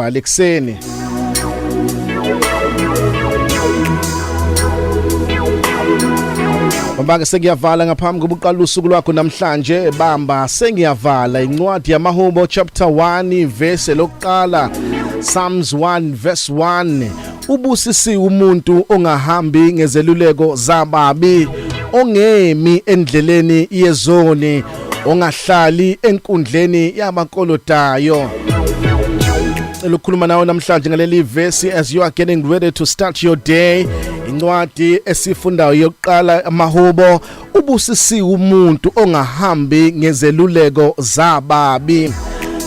Ngiyavala ekuseni. Bamba-ke, sengiyavala ngaphambi kokuba uqala usuku lwakho namhlanje. Bamba, sengiyavala. Incwadi yamaHubo chapter 1 verse lokuqala, Psalms 1 verse 1: Ubusisiwe umuntu ongahambi ngezeluleko zababi, ongemi endleleni yezoni, ongahlali enkundleni yabakolodayo. Cela ukukhuluma nawe namhlanje ngaleli vesi as you are getting ready to start your day. Incwadi esifundayo yokuqala, amaHubo. Ubusisiwe umuntu ongahambi ngezeluleko zababi.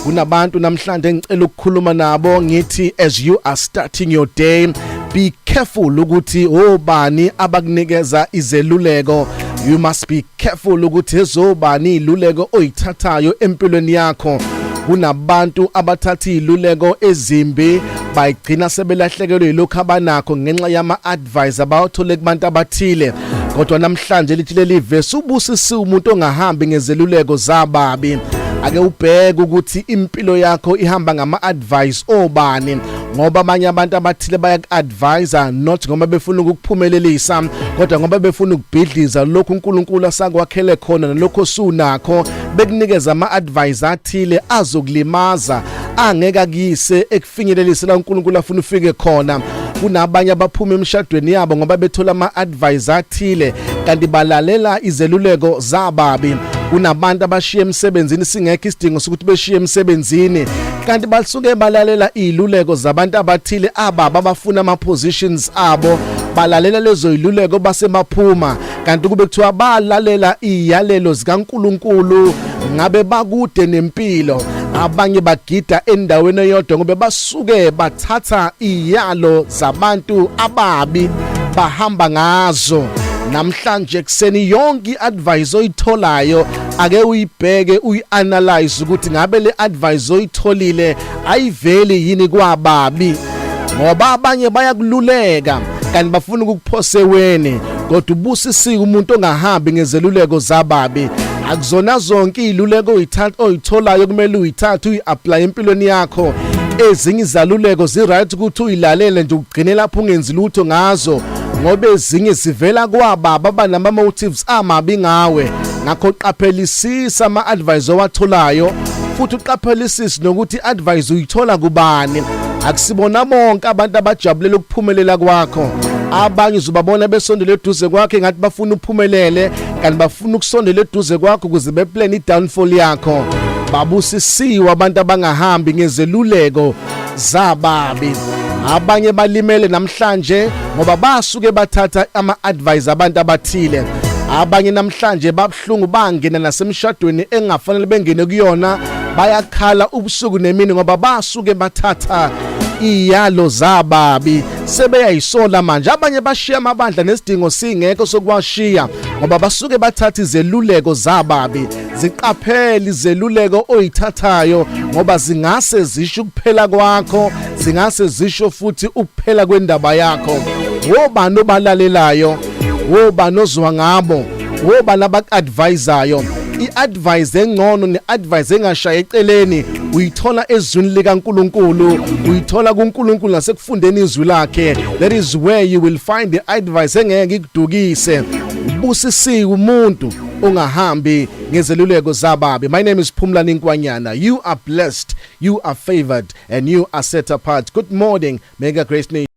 Kunabantu namhlanje engicela ukukhuluma nabo, ngithi as you are starting your day, be careful ukuthi obani abakunikeza izeluleko. You must be careful ukuthi ezobani iluleko oyithathayo empilweni yakho. Kunabantu abathatha iziluleko ezimbi, bayigcina sebelahlekelwe yilokhu abanakho ngenxa yama advice abawathole kubantu abathile. Kodwa namhlanje lithi leli verse, ubusisiwe umuntu ongahambi ngezeluleko zababi. Ake ubheke ukuthi impilo yakho ihamba ngama advice obani, ngoba abanye abantu abathile bayaku-advisa not ngoba befuna ukukuphumelelisa, kodwa ngoba befuna ukubhidliza lokhu uNkulunkulu asakwakhele khona nalokho osunakho. Bekunikeza ama-advice athile azokulimaza, angeke akuyise ekufinyelelise la uNkulunkulu afuna ufike khona. Kunabanye abaphuma emshadweni yabo ngoba bethola ama-advice athile, kanti balalela izeluleko zababi. Kunabantu abashiya emsebenzini singekho isidingo sokuthi beshiye emsebenzini, kanti basuke balalela iziluleko zabantu abathile ababa abafuna ama positions abo. Balalela lezo iluleko basemaphuma, kanti kube kuthiwa balalela iziyalelo zikaNkuluNkulu, ngabe bakude nempilo. Abanye bagida endaweni eyodwa ngoba basuke bathatha iyalo zabantu ababi, bahamba ngazo. Namhlanje kuseni, yonke iadvice oyitholayo, ake uyibheke, uyianalyze ukuthi ngabe le advice oyitholile ayiveli yini kwababi, ngoba abanye bayakululeka kanti bafuna ukukuphosa eweni. Kodwa ubusisiwe umuntu ongahambi ngezeluleko zababi. Akuzona zonke iziluleko oyithatha oyitholayo kumele uyithathe uyiapply empilweni yakho. Ezinye izaluleko zi-right ukuthi uyilalele nje, ugcine lapho ungenzi lutho ngazo, ngoba ezinye zivela kwababa abanama motives amabi ngawe. Ngakho qaphelisisa ama-advice owatholayo, futhi uqaphelisise nokuthi i-advice uyithola kubani. Akusibona bonke abantu abajabulela ukuphumelela kwakho. Abanye uzobabona besondele eduze kwakho ngathi bafuna uphumelele, kanti bafuna ukusondela eduze kwakho ukuze beplan i-downfall yakho. Babusisiwe abantu abangahambi ngezeluleko zababi. Abanye balimele namhlanje ngoba basuke bathatha ama-advice abantu abathile. Abanye namhlanje babuhlungu, bangena nasemshadweni engafanele bengene kuyona, bayakhala ubusuku nemini ngoba basuke bathatha iyalo zababi, sebeyayisola manje. Abanye bashiya amabandla nesidingo singekho sokuwashiya ngoba basuke bathatha izeluleko zababi. Ziqaphele izeluleko oyithathayo, ngoba zingase zisho ukuphela kwakho, zingase zisho futhi ukuphela kwendaba yakho. Wobani obalalelayo? Wobani ozwa ngabo? Wobani abaku-advisayo? I-advice engcono ne-advice engashaya eceleni uyithola ezwini likaNkuluNkulu, uyithola kuNkulunkulu nasekufundeni izwi lakhe. That is where you will find the advice engeke ikudukise. Ubusisiwe umuntu ungahambi ngezeluleko zababi. My name is Phumlani Nkwanyana. You are blessed, you are favored and you are set apart. Good morning, Mega Grace Nation.